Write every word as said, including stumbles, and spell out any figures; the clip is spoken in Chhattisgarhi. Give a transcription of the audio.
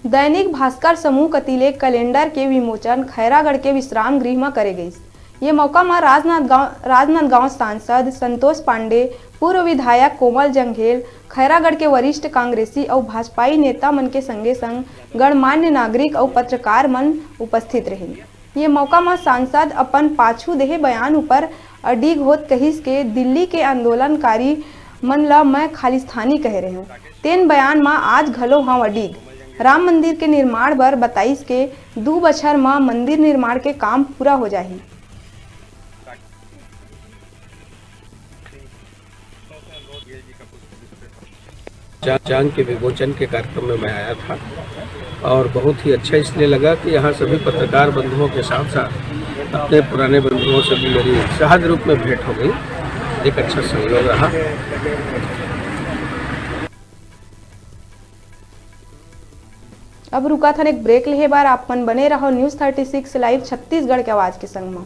दैनिक भास्कर समूह कति ले कैलेंडर के विमोचन खैरागढ़ के विश्राम गृह म करे गइस। ये मौका म राजनांदगांव, राजनांदगांव सांसद संतोष पांडे, पूर्व विधायक कोमल जंघेल, खैरागढ़ के वरिष्ठ कांग्रेसी अउ भाजपाई नेता मन के संगे संग गणमान्य नागरिक अउ पत्रकार मन उपस्थित रहिन। ये मौका म सांसद अपन पाछू देहे बयान ऊपर अडिग होत कहिस के दिल्ली के आंदोलनकारी मन ल मैं खालिस्तानी कहे रहेंव, तेन बयान म आज घलो हंव अडिग। राम मंदिर के निर्माण बर बताइस के दू बछर म मंदिर निर्माण के काम पूरा हो जाही। चांद चांद के विमोचन के कार्यक्रम में मैं आया था और बहुत ही अच्छा इसलिए लगा कि यहाँ सभी पत्रकार बंधुओं के साथ साथ अपने पुराने बंधुओं से भी मेरी सहज रूप में भेंट हो गई। एक अच्छा संयोग रहा। अब रुका था एक ब्रेक लेहे बार। आप मन बने रहो news thirty six live Chhattisgarh के आवाज के संग में।